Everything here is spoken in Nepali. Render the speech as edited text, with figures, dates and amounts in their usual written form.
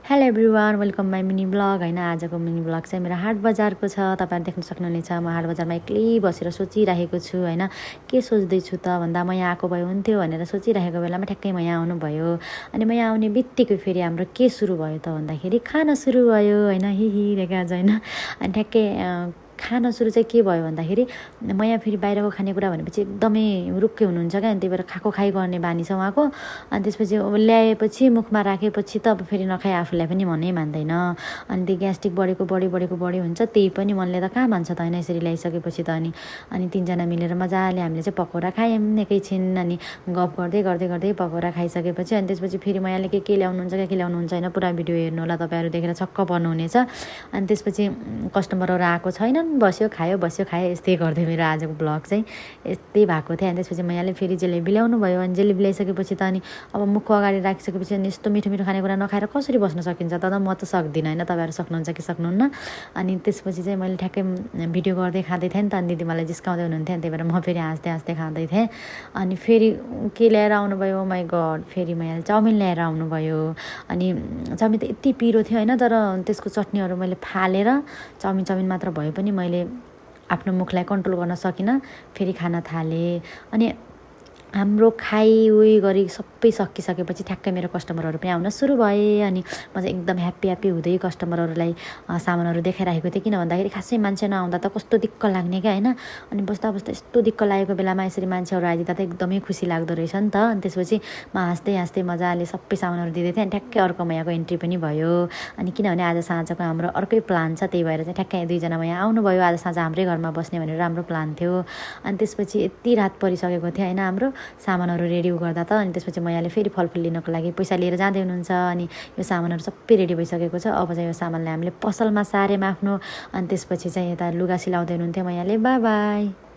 Hello everyone, welcome my mini blog. होइन, आजको मिनी ब्लग चाहिँ मेरो हाट बजारको छ। तपाईँहरू देख्न सक्नुहुनेछ म हाट बजारमा एक्लै बसेर सोचिरहेको छु। होइन, के सोच्दैछु त भन्दा म यहाँ आएको भए हुन्थ्यो भनेर सोचिरहेको बेलामा ठ्याक्कै म यहाँ आउनुभयो। अनि म यहाँ आउने बित्तिकै फेरि हाम्रो के सुरु भयो त भन्दाखेरि खाना सुरु भयो। होइन, हिहिरेका आज। होइन, अनि ठ्याक्कै खाना सुरु चाहिँ के भयो भन्दाखेरि म यहाँ फेरि बाहिरको खानेकुरा भनेपछि एकदमै रुक्कै हुनुहुन्छ क्या। अनि त्यही भएर खाएको खाइ गर्ने बानी छ उहाँको। अनि त्यसपछि ल्याएपछि मुखमा राखेपछि त अब फेरि नखाए आफूलाई पनि मनै मान्दैन। अनि त्यो ग्यास्ट्रिक बढी हुन्छ। त्यही पनि मनले त कहाँ मान्छ त। होइन, यसरी ल्याइसकेपछि त अनि तिनजना मिलेर मजाले हामीले चाहिँ पकौडा खायौँ एकैछिन। अनि गफ गर्दै गर्दै गर्दै पकौडा खाइसकेपछि अनि त्यसपछि फेरि मैले के ल्याउनुहुन्छ के ल्याउनुहुन्छ होइन, पुरा भिडियो हेर्नु होला, तपाईँहरू देखेर छक्क पर्नुहुनेछ। अनि त्यसपछि कस्टमरहरू आएको छैनन्, बस्यो खायो यस्तै गर्दै मेरो आजको ब्लग चाहिँ यस्तै भएको थियो। अनि त्यसपछि मैले फेरि जलेबी ल्याउनु भयो। अनि जलेबी ल्याइसकेपछि त अनि अब मुखको अगाडि राखिसकेपछि अनि यस्तो मिठो मिठो खानेकुरा नखाएर कसरी बस्न सकिन्छ त म त सक्दिनँ। होइन, तपाईँहरू सक्नुहुन्छ कि सक्नुहुन्न। अनि त्यसपछि चाहिँ मैले ठ्याक्कै भिडियो गर्दै खाँदै थिएँ नि त। अनि दिदी मलाई जिस्काउँदै हुनुहुन्थ्यो। अनि त्यही भएर म फेरि हाँस्दै खाँदै थिएँ। अनि फेरि के ल्याएर आउनुभयो, माई गड, फेरि मैले चाउमिन ल्याएर आउनुभयो। अनि चाउमिन त यति पिरो थियो होइन, तर त्यसको चटनीहरू मैले फालेर चाउमिन मात्र भए पनि मैले आफ्नो मुखलाई कन्ट्रोल गर्न सकिनँ। फेरि खान थालेँ। अनि हाम्रो खाइ गरी सबै सकिसकेपछि ठ्याक्कै मेरो कस्टमरहरू पनि आउन सुरु भए। अनि म चाहिँ एकदम ह्याप्पी हुँदै कस्टमरहरूलाई सामानहरू देखाइरहेको थिएँ। किन भन्दाखेरि खासै मान्छे नआउँदा त कस्तो दिक्क लाग्ने क्या। होइन, अनि बस्दा यस्तो दिक्क लागेको बेलामा यसरी मान्छेहरू आइदिँदा त एकदमै खुसी लाग्दो रहेछ नि त। अनि त्यसपछि म हाँस्दै मजाले सबै सामानहरू दिँदै थिएँ। अनि ठ्याक्कै अर्को म यहाँको एन्ट्री पनि भयो। अनि किनभने आज साँझको हाम्रो अर्कै प्लान छ, त्यही भएर चाहिँ ठ्याक्कै दुईजना म यहाँ आउनुभयो। आज साँझ हाम्रै घरमा बस्ने भनेर राम्रो प्लान थियो। अनि त्यसपछि यति रात परिसकेको थियो होइन, हाम्रो सामानहरू रेडी गर्दा त। अनि त्यसपछि म यहाँले फेरि फलफुल लिनको लागि पैसा लिएर जाँदै हुनुहुन्छ। अनि यो सामानहरू सबै रेडी भइसकेको छ। अब चाहिँ यो सामानलाई हामीले पसलमा सार्यौँ आफ्नो। अनि त्यसपछि चाहिँ यता लुगा सिलाउँदै हुनुहुन्थ्यो म यहाँले। By by.